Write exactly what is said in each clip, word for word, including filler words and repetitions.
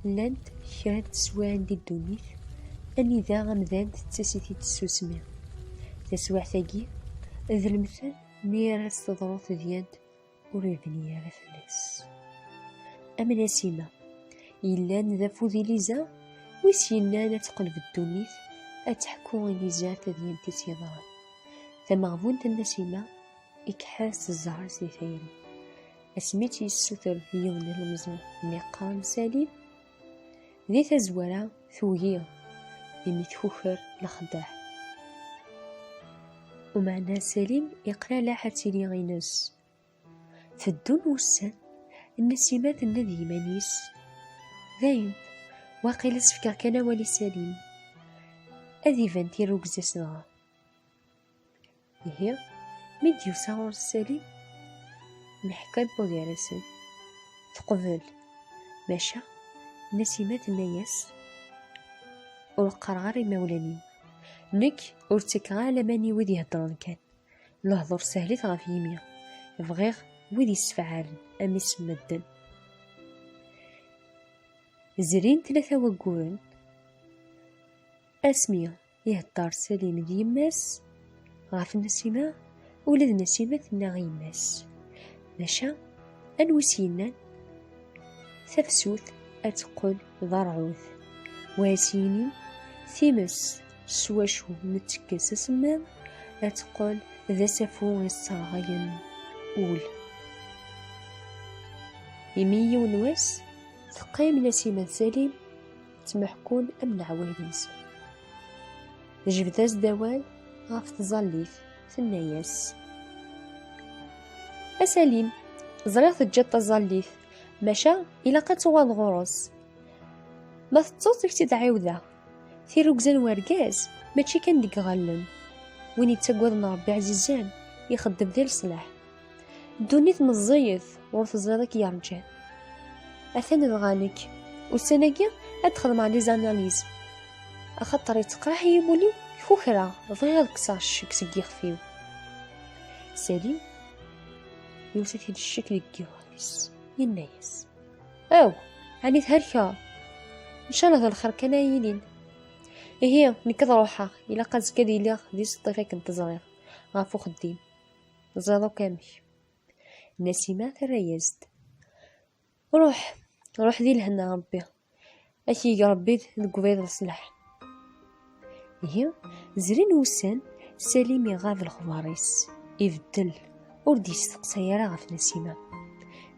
Llant kra n teswiɛin di ddunit anida amdan tettas-it-id tsusmi. Taswiɛt-agi d lemtel mi ara s-teḍru tedyant ur yebni ara fell-as. Am Nasima yellan d afud i Liza, wi s-yennan ad teqleb ddunit, ad teḥku i Liza tadyant i tt-yeḍran. Tameɣbunt n Nasima ikḥa s zzher-is di tayri. Asmi tt-yessuter yiwen n lemẓi nni qqaren Salim, di tazwara tugi imi tkuker lexdeɛ. Umeɛna Salim iqlaleḥ ad tili ines. Teddun wussan, Nasima tenna d yiman-is, dayen, waqila s-fkeɣ kan awal i Salim, ad iban tirrugza-s dɣa. Ihi, mi d-yusa ɣur-s Salim, mḥekkan wagar-asen. Teqbel, maca Nasima tenna-yas, ur qqareɣ ara imawlan-iw. Nekk ur ttakkeɣ ara laman i wid iheddren kan. Lehdur sehlit ɣef yimi. Bɣiɣ wid yessefɛalen am isem medden. Zrin tlata wagguren asmi ihedder Salim d yemma-s ɣef Nasima, ula d Nasima tenna i yemma-s. Maca anwa i s-yennan tafsut ad teqqel d arɛud, wa a s-yinin times s wacu nettekkes asemmiḍ ad teqqel d asafu yesserɣayen ul. Imi yiwen wass teqqim Nasima d Salim ttmeḥkun am leɛwayed-nsen. Tejbed-as-d awal ɣef tẓallit, tenna-yas, a Salim, ẓriɣ teǧǧiḍ taẓallit, maca ilaq ad tuɣaleḍ ɣur-s. Ma teṭṭseḍ ad k-tt-id-ɛiwdeɣ. Tirrugza n wergaz mačči kan deg iɣallen. Win yettaggaden Ṛebbi ɛzizen ixeddem di leṣlaḥ. Ddunit meẓẓiyet, ur teẓriḍ i k-yerǧan. Atan dɣa nekk ussan-agi ad d-xedmeɣ les analyses, axaṭer yetteqraḥ-iyi wul-iw, kukreɣ, bɣiɣ ad kkseɣ ccek seg yixef-iw. Salim yusa-t-id ccek deg yiɣallen-is, yenna-yas, aw, ɛni thelkeḍ? Ncallah d lxir kan ara yilin. Ihi, nekk ad ruḥeɣ, ilaq azekka ad iliɣ di Sṭif akken teẓriḍ, ɣef uxeddim. Teẓriḍ akk amek. Nasima terra-yas-d, ruḥ, ruḥ di lehna Ṛebbi. Ad k-yeg Ṛebbi deg ubrid n ṣṣlaḥ. Ihi, zrin wussan, Salim iɣab lexbar-is, ibeddel, ur d-yesteqsay ara ɣef Nasima.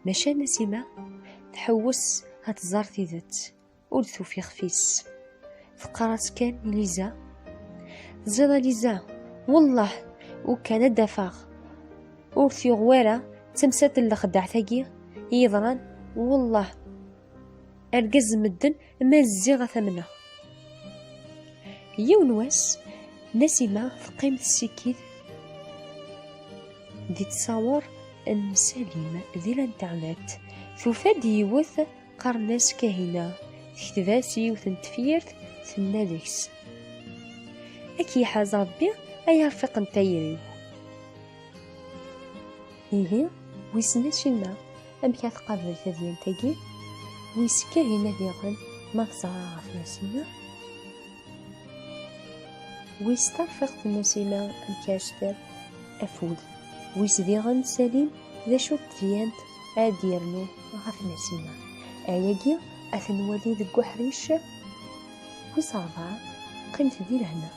Maca Nasima tḥewwes ad tẓer tidet, ur d-tufi ixef-is. Teqqar-as kan i Liza, teẓriḍ a Liza, wellah, ukan ad d-afeɣ ur t-yuɣ wara d tamsalt n lexdeɛ-tagi i yeḍran, wellah, argaz n medden ma zziɣ ad t-amneɣ. Yiwen wass, Nasima teqqim tessikid di tsawer n Salim di l'internet, tufa-d yiwet qqaren-as Kahina, tekteb-as yiwet n tefyirt, tenna deg-s, ad k-yeḥrez Ṛebbi ay arfiq n tayri-w. Ihi, wissen acima amek ara tqabel tadyant-agi? Wis Kahina diɣen ma teẓra ɣef Nasima? Wis tarfiqt n Nasima amek ara s-terr afud? Wis diɣen Salim d acu n tedyant ara d-yernu ɣef Nasima? Ayagi ad t-nwali deg uḥric wis ṛebɛa. Qqimet di lehna.